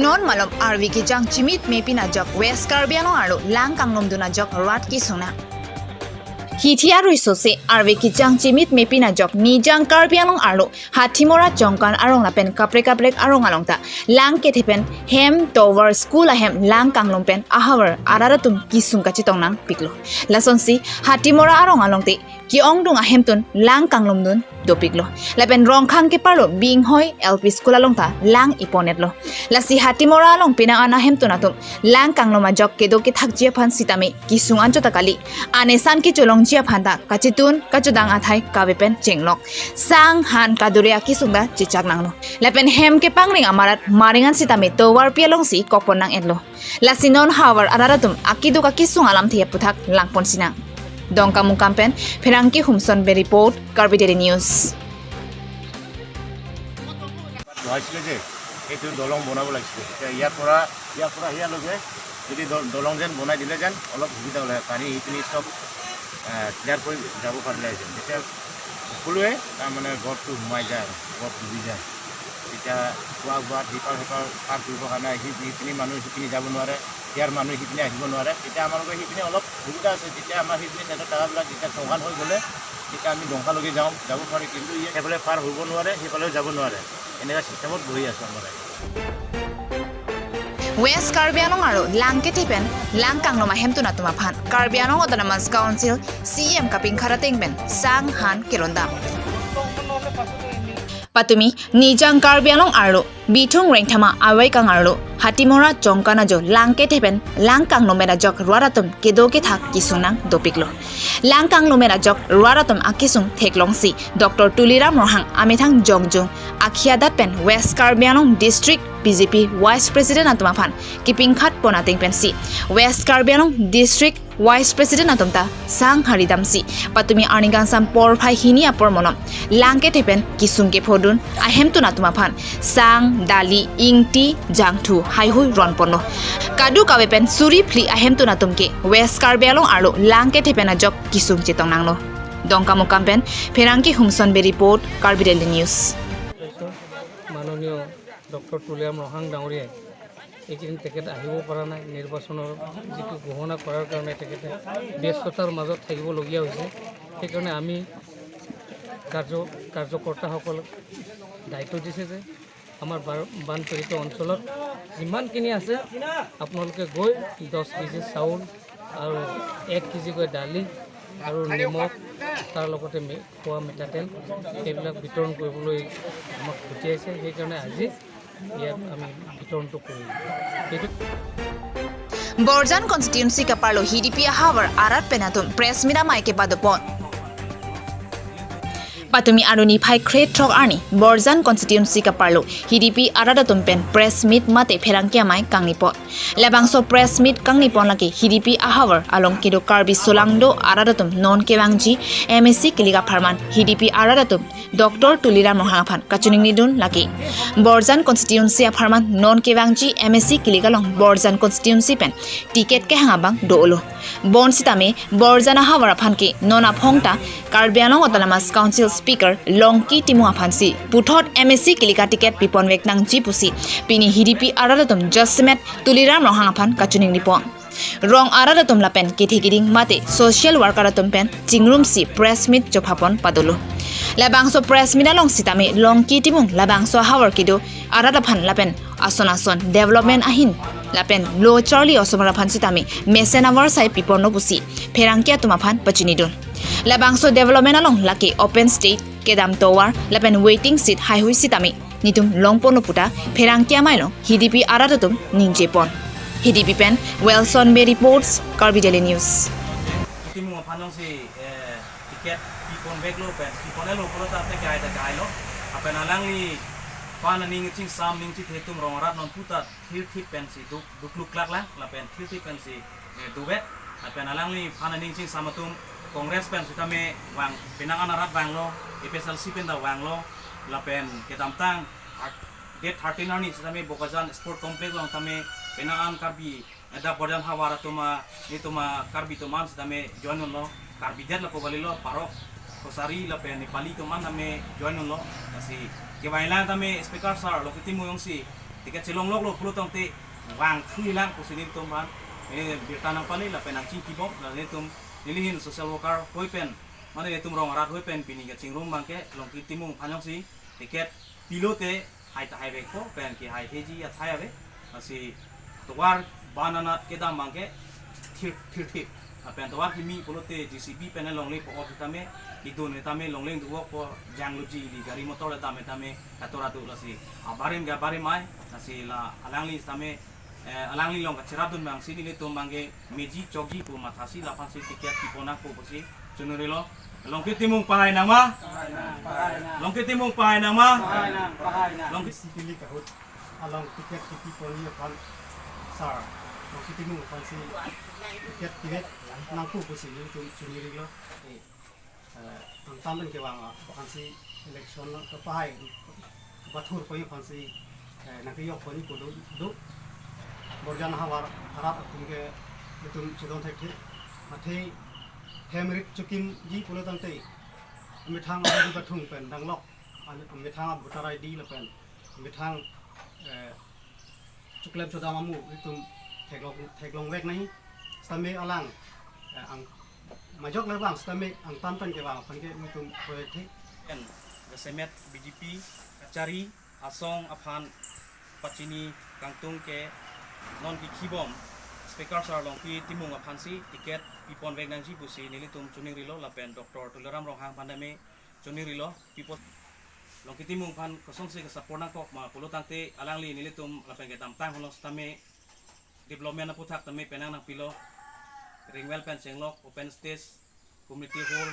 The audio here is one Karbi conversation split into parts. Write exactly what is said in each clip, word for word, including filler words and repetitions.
Non malom arve kejang chimit mepin ajok West Karbi Anglong arlo lang kanglomdun ajok rat kesung nang. Hithi arui sose arve kejang chimit mepin ajok Nijang Karbi Anglong arlo Hathimora Chongkan arong lapen kaprek kaprek arong along ta lang kethe pen hem, tovar, school ahem lang kanglom pen ahavar arat atum kesung kachetong nangpiklo. Lasonsi Hathimora arong along te ke-ongdung ahemtun lang kanglomdun dopiklo. Lapen Rongkhang keparlo Binghoi L P School along ta lang iponetlo. Lasi Hathimora along penang an ahemtun atum lang kanglom ajok kedo kethakji aphan sitame kesung anchot ta kali, anesan kecholongji aphan ta kachetun kachedang athai kave pen chenglok sang han kadure akesung ta chechak nanglo. Lapen hem kepangring amarat maringan sitame tovarpi alongsi kokpon nang-etlo. Lasi non havar arat atum akeduk akesung alamthe aphuthak langpon sinang. Dongkamukam pen Pherangke Humson Bey report, Karbi Daily News. বহাইছিলে যে এইটো দলং বনাব লাগিছিলে। এতিয়া ইয়াৰ পৰা, ইয়াৰ পৰা ইয়ালৈকে যদি দল-, দলং যেন বনাই দিলে যেন অলপ সুবিধা হ'লে, পানী সেইখিনি চব, আহ, ক্লিয়াৰ কৰি যাব পাৰিলে যেন। তেতিয়া সকলোৱে তাৰমানে গৰ্তটো সোমাই যায় আৰু গৰ্ত ডুবি যায়। তেতিয়া খোৱা বোৱাত সিপাৰ সিপাৰ পাৰ কৰিবৰ কাৰণে সি-, সিখিনি মানুহ সিপিনে যাব নোৱাৰে, ইয়াৰ মানুহ সিপিনে আহিব নোৱাৰে। তেতিয়া আমালোকে সিপিনে অলপ সুবিধা আছে। তেতিয়া আমাৰ সিপিনে চাইডৰ টাকাবিলাক যেতিয়া চৌহান হৈ গ'লে তেতিয়া আমি ডংকালৈকে যাওঁ, যাব পাৰি। কিন্তু ইয়াত সেইফালে পাৰ হ'ব নোৱাৰে, সেইফালেও যাব নোৱাৰে। এনেকুৱা চিষ্টেমত বহি আছোঁ আমাৰ। West Karbi Anglong arlo lang kethe pen lang kanglom ahemtun atum aphan Karbi Anglong Autonomous Council C E M kapinkhat ateng pen sang han kelondam. Patumi Nijang Karbi Anglong arlo Bithung Rengthama aveikang arlo Hathimora Chongkan ajo lang kethe pen lang kanglom pen ajok rat atum kedo kethak kesung nang dopiklo. Lang kanglom pen ajok rat atum akesung theklongsi Doctor Tuliram Ronghang amethang jongjung akhiadat pen West Karbi Anglong District B J P Vice President atum aphan kepinkhat pon ateng pensi West Karbi Anglong District Vice President atum ta sang hari damsi patumi arni kangsam porphai hini apor monom lang kethe pen kesung kephodun ahemtun atum aphan sang, dali, ingti, jangthu haihui ronponlo. Kadokave pen suri phli ahemtun atum ke West Karbi Anglong arlo lang kethe pen ajok kesung chetong nanglo. Dongkamukam pen Pherangke Humson Bey report, Karbi Daily News. মাননীয় ডক্টৰ তুলিৰাম ৰংহাং ডাঙৰীয়াই এইকেইদিন তেখেত আহিব পৰা নাই। নিৰ্বাচনৰ যিটো ঘোষণা কৰাৰ কাৰণে তেখেতে ব্যস্ততাৰ মাজত থাকিবলগীয়া হৈছে। সেইকাৰণে আমি কাৰ্য কাৰ্যকৰ্তাসকলক দায়িত্ব দিছে যে আমাৰ বাৰ- বানপীড়িত অঞ্চলত যিমানখিনি আছে আপোনালোকে গৈ দহ কেজি চাউল আৰু এক কেজিকৈ দালি আৰু নিমখ, তাৰ লগতে মি- খোৱা মিঠাতেল, এইবিলাক বিতৰণ কৰিবলৈ আমাক পঠিয়াইছে। সেইকাৰণে আজি ইয়াত আমি বিতৰণটো কৰিম। এইটো Borjan constituency kaparlo H D P ahavar arat pen atum press meet amei kepadopon. Patumi arni phai krethrok arni Borjan constituency kaparlo H D P arat atum pen press meet mate pherangke amei kangnipon. Labangso press meet kangnipon lake H D P ahavar along kedo Karbi solangdo arat atum non kevangji M A C kilik apharman H D P arat atum Doctor Tuliram Ronghang aphan kachiningnidun lake. Borjan constituency apharman non kevangji M A C kilik along Borjan constituency pen ticket kehang abang dolo. Bonsitame Borjan ahavar aphan ke non aphong ta Karbi Anglong Autonomous Council Speaker Longki Timung aphansi puthot M A C kilik aticket piponvek nangji pusi pini H D P arat atum jasemet Tuliram Ronghang aphan kachiningnipon. Rong arat atum lapen kethe keding mate social worker atum pen chingrumsi press meet chophapon padolo. Labangso press meet along sitame Longki Timung labangso ahavar kedo arat aphan lapen ason ason development ahin lapen lo charli osomar aphan sitame mesen avarsai piponlo pusi pherangke atum aphan pachinidun. Labangso development along lake open stage, kedam tovar lapen waiting shed haihui sitame netum longponlo puta pherangke amei along H D P arat atum ningjepon. H D P pen Wilson Bey reports, Karbi Daily News. Timung aphan alongsi, eh, ticket piponveklo pen, piponveklo pulo ta te kai ta kailo. Lapen alangli aphan aning chingsam ning chithe atum rong arat non puta thirthip pensi duk, dukluklak lang, lapen thirthip pensi, eh, dovek. Lapen alangliphan aning chingsam atum Congress pen sitame vang, penang an arat vanglo, A P H L C pen ta vanglo, lapen kedamtang thir-, date thirteen arni sitame Bokajan Sport Complex along tame penang an Karbi, eh, dak Borjan havar atum a, netum a Karbi atum an sitame join unlo, Karbi det lapu kalilo, Parok, Kachari lapen Nepali atum an tame join unlo. Lasi kevanglang tame Speaker sir Longki Timung alongsi Kachelongloklo pulo tangte vangthulang pusi nelitum aphan, eh, birta nangpale lapen nangchingkibom, la nelitum neli ahin social worker hoi pen, mane nelitum rong arat hoi pen pini kachingrum abangke Longki Timung aphan jongsi ticket pilote hai tahai vekpo pen kehai heji athai ave. Lasi tovar bananat kedam abangke thir thir thir. Lapen tovar kimi pulote J C B pen longle po-op tame, kidun tame longle duwok po jangluji ili gari motor dam tame katora tu lasi abarim ga barim ai, lasi la alangli tame, eh, alangli along kacherapdun abangsi nelitum abangke meji chokji pu mathasi laphansi ticket kipon nangpo pusi choningri lo. Longki Timung pahai nangma? Longki Timung pahai nangma? Longki Sipili kahut along ticket kipi ponji aphan sir, Longki Timung aphansi ticket kivek nangpo pusi nelitum choningri lo. Eh, angtan pen kevang aphansi election kapahai, kapathur ponji aphansi, eh, nangkejok ponji pulo do. Borjan havar arat atum ke itum chedon thekthe. Mathe hem rit chokimji pulo tangte, methang abidi pathung pen danglok, methang voter I D lapen methang, eh, choklem chodam amu itum theklong, theklongvek nangji. Sitame alang, eh, ang majok le bang sitame angtan pen kevang aphan ke itum proyek the. Pen jasemet B J P kachari asong aphan pachini kangtung ke non kikhibom Speaker sir Longki Timung aphansi ticket piponvek nangji pusi nelitum choningri lo lapen Doctor Tuliram Ronghang aphan tame choningri lo, pipo Longki Timung aphan kosonsi ke support nangkok ma pulo tangte alangli nelitum lapen kedamtang holo sitame development aputhak tame penang nangpilo, ring well pen chenglok, open stage, community hall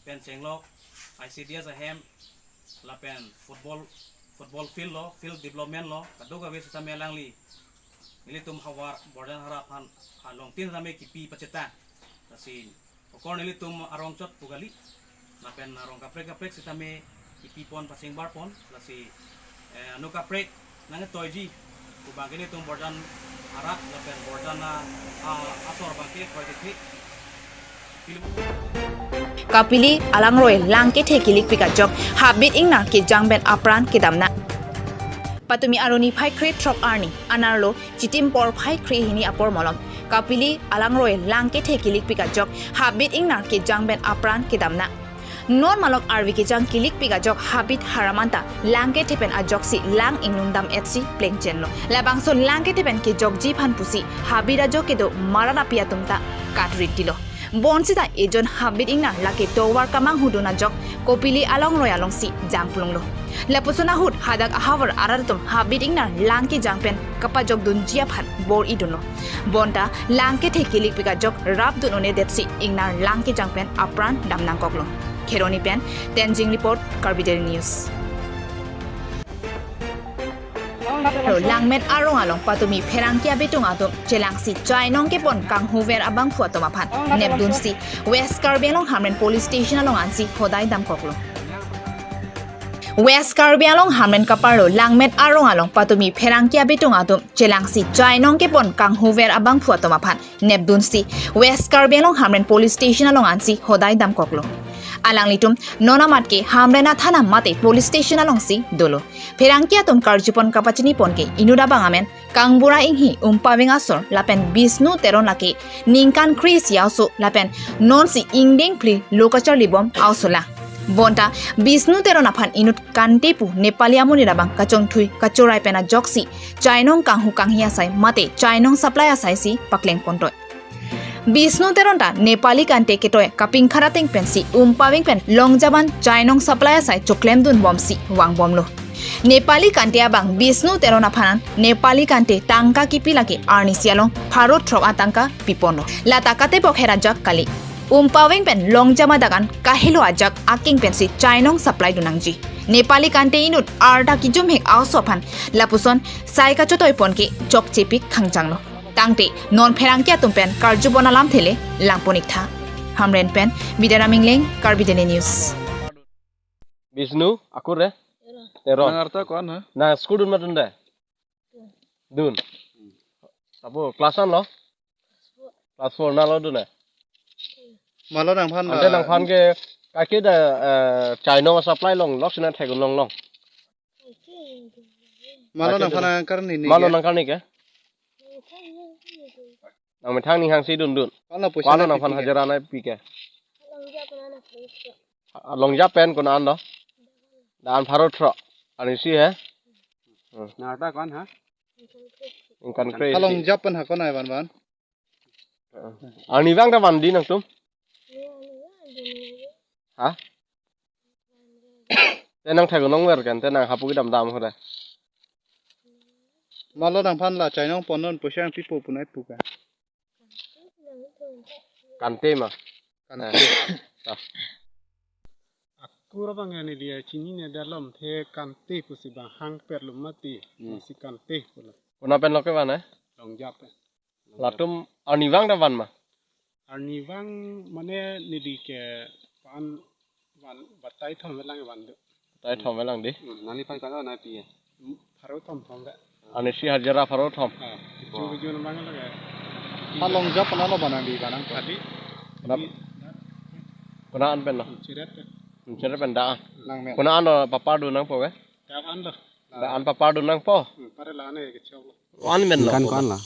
pen chenglok, I C D S ahem, lapen football, football field lo, field development lo, kadokave sitame alangli nelitum havar Borjan havar aphan along tin tame kipi pacheta. Lasi kokor nelitum arong chot pu kali. Lapen arong kaprek kaprek sitame kipipon pachingbarpon. Lasi, eh, anu kaprek nangtoiji pu abangke nelitum Borjan arat lapen Borjan a, a, asor abangke kroidethe. Kapili alangroi lang kethe kilikpik ajok habit ingnar kejang pen apran kedam nang. Patumi arni phai krethrok arni anerlo chitim porphai krehini apor malom Kapili alangroi lang kethe kilikpik ajok habit ingnar kejang pen apran kedam nang. Non malom arve kejang kilikpik ajok habit haram anta lang kethe pen ajoksi lang ingnumdam etsi plengchenlo. Labangso lang kethe pen kejokji aphan pusi habit ajok kedo marat api atum ta katrit dilo. Bonsita ejon habit ingnar lake tovar kamanghudun ajok Kapili alangroi alongsi jangplunglo. Lapuson ahut hadak ahavar arat atum habit ingnar lang kejang pen kapajokdunji aphan bor-idunlo. Bonta lang kethe kilikpik ajok rapdun un'edetsi ingnar lang kejang pen apran dam nangkoklo. Kheroni pen Tenzing report, Karbi Daily News. Langmet arong along patumi pherangke abitung atum chelangsi chainong kepon kanghuver abangphu atum aphan nepdunsi West Karbi Anglong Hamren Police Station along ansi hodai damkoklo. West Karbi Anglong Hamren kaparlo Langmet arong along patumi pherangke abitung atum chelangsi chainong kepon kanghuver abangphu atum aphan nepdunsi West Karbi Anglong Hamren Police Station along ansi hodai damkoklo. Alanglitum non amat ke Hamren athana mate police station alongsi dolo. Pherangke atum karjupon kapachinipon ke inut abang amen Kangbura Inghi, Umpaveng asor lapen Bisnu Teron lake ningkan kre-isi a-oso lapen nonsi ingdeng phli lo kacharlibom a-oso lang. Bonta Bisnu Teron aphan inut Kante pu Nepali amonit abang kachongthui kachorai pen ajoksi chainong kanghu kanghi asai mate chainong supply asaisi pakleng pontoi. Bisnu Teron ta Nepali Kante ketoi kapingkhar ateng pensi Umpaveng pen Longjaman chainong supply asai choklemdunbomsi vangbomlo. Nepali Kante abang Bisnu Teron aphan Nepali Kante tangka kipi lake arnisi along pharo throk atangka piponlo. Lata katepok her ajak kali. Umpaveng pen Longjama dagan kahelo ajak akeng pensi chainong supply dun nangji. Nepali Kante inut arta kijumhek a-oso aphan lapuson sai kachotoi pon ke chokchepik khangjanglo. Tangte non pherangke atum pen karjupon alamthe le langpon-iktha. Hamren pen Bidaram Ingleng, Karbi Daily News. Bisnu, akur re? Teron. Nang arta ko-an ha? Na school dun ma dun de? Dun. Apo class an lo? Class four na lo dun na? Malo nangphan ante la nangphan ke kake da, eh, chainong supply longlok sina theklong long. Malo nangphan nangkarni ni Malo ke? Nangkarni ke? Nang methang ni hangsi dundun. Kono pusi Kono nangpi nangphan ke? Hajira nangpi ke? Along japen kono an do? Dan pharo thro. Arnisi he? Hmm. Nata kon ha? Ningkan kre-isi. Along japen ha kono ai vanvan? Arnivang ta van di nangtum? Ha? Te nang thago nong ver kan, te nang hapu kedam dam ho da. Malo nangphan la chainong ponnon pusi nangpipo punai pu ka. Kante ma? Kante. Eh. Ah. Akur abang ani dia chinine dalom the kante pusi bang hang perlu mati. Hmm. Pusi kante pulo. Kono pen lo kevan, eh? Long japen. Latum arnivang ta van ma? Arnivang mane neli ke pan van batai thom velang van do. Batai thom velang di. Hmm, nangli pai kalo na pi. Pharo thom thom ve. Arnisi hajira pharo thom. Ah, chu chu nang lage. Along japen alo vanang di vanang to. Tadi. Kenapa? Di, Kono an pen lo? Cheret. Cheret pen da. Langmet. Kono an lo papar dun nangpo ke? Dak an lo. Da an papar dun nangpo. Hmm, pare la ne ke chok lo. An men lo. Ningkan ko-an la?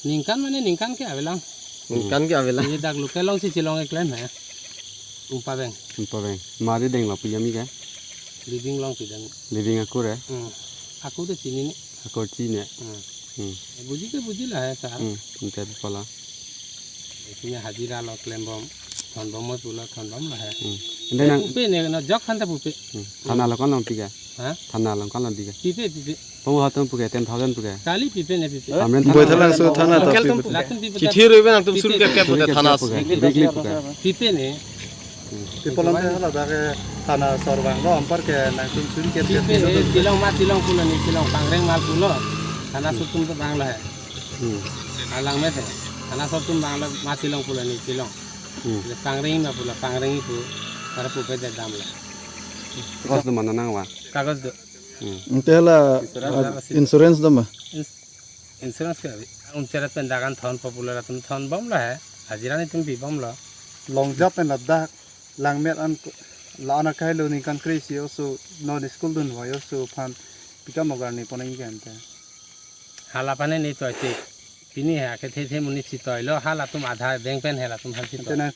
Ningkan mane ningkan ke avelang. Ningkan ke avelang. Ye dak local alongsi chelong keklem he. Umpa beng. Umpa beng. Mari deng lo piyami ke? Living along pidang. Living akur he? Hmm. Akur te chinine. Akur chinine. Hmm. Hmm. Buji ke buji la he sir. Hmm. Ante pala. Punya hajira lo klembom. Thonbom mo pulo thonbom la he. Hmm. Ante nang pupe ne no jok khan ta pupe. Hmm. Thana along ko-an along pi ke? Ha? Thana along ko-an along pi ke? Pipe, pipe. Pung hatum pu ke, ten thousand pu ke? Kali pipe ne pipe. Amren Boi thana thalang along so thana ta Local tum pipe. Latum pipe. Chithi roi ben nangtum suri kep kep pu ke thana. Suri kep kep pu ke. Bigli pu ke. Pipe ne. Pipe along ke hala dak ke thana sor vanglo, anpar ke nangtum suri kep kep. Pipe ne, chelong ma chelong pulo ne chelong, pangreng ma pulo. Thana sor atum to vanglo he. Hmm. Alang me the. Thana sor atum vanglo ma chelong pulo ne chelong. Hmm. Le pangreng ma pulo, pangreng pu. Para pupe de dam lo. Kagos do ma nangvang? Kagos do. Hmm. Ante la, insurance ah, do ma? Ins-, insurance ke abi. Umcheret pen dak an thonpo pulo latum thonbom lo he. Hajira netum pibom lo. Long japen ladak langmet an ko-, la-an akai lo ningkan kre-isi oso non school dunvoi oso aphan pika mogar ni ponai ke ante. Hala pane ne toi te. Pini he akethe the monit si toi lo, halatum adha bank pen he latum aphan si toi. Ante nang